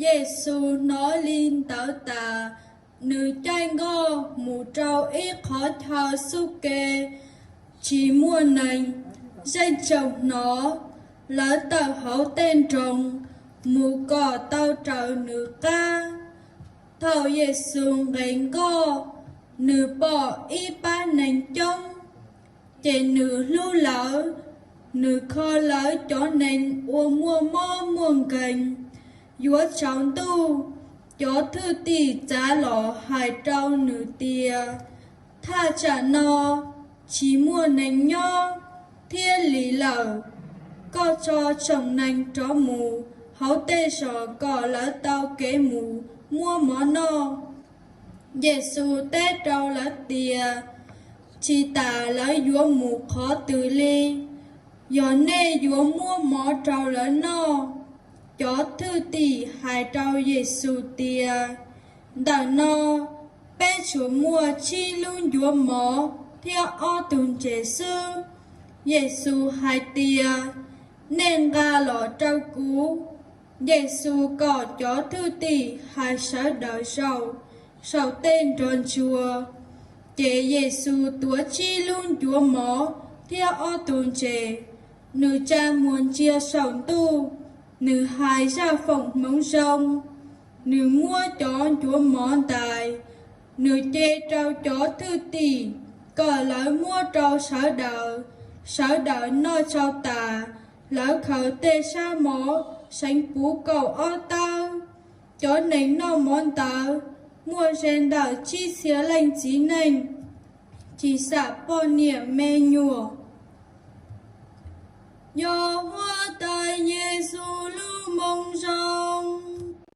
Yexus hnov li ntawd tas, nws caij nkoj mus rau ib qhov chaw xub ke tsis muaj neeg. Zeej tsaug hnov, lawv tawm hauv tej nroog mus kom tau raws nws qab. Thaum Yexus nqes nkoj, nws pom ib pab neeg coob, ces nws hlub lawv. Nws kho lawv cov neeg uas muaj mob muaj nkeeg, yuav tsaus ntuj. Cov thwj tim txav los hais rau nws tias, Thaj tsam no tsis muaj neeg nyob, thiab lim lawm. Koj tso tsoom neeg rov mus hauv tej zos kom lawv tau kev mus muab mov noj. Yexus teb rau lawv tias, Tsis tas lawv yuav mus qhov twg li? Yog nej yuav muab mov rau lawv noj. Cov thwj tim hais rau Yexus tias, Ntawm no peb tsuas muaj tsib lub ncuav mov thiab ob tug ntses xwb. Yexus hais tias, Nej nqa los rau kuv. Yexus kom cov thwj tim hais sawv daws zaum saum tej nrog ntsuag. Ces Yexus tuav tsib lub ncuav mov thiab ob tug ntses, nws tsa muag ntsia saum ntuj, nws hais zaj foom hmoov zoo. Nws muab cov ncuav mov ntais, nws ce rau cov thwj tim kom lawv muab rau sawv daws. Sawv daws noj tsau tas, lawv khaws tej sab mov seev puv kaum ob tawb. Cov neeg noj mov ntawd muaj ze ntawm tsib txhiab leej txiv neej, tsis xam poj niam me nyuam. Yog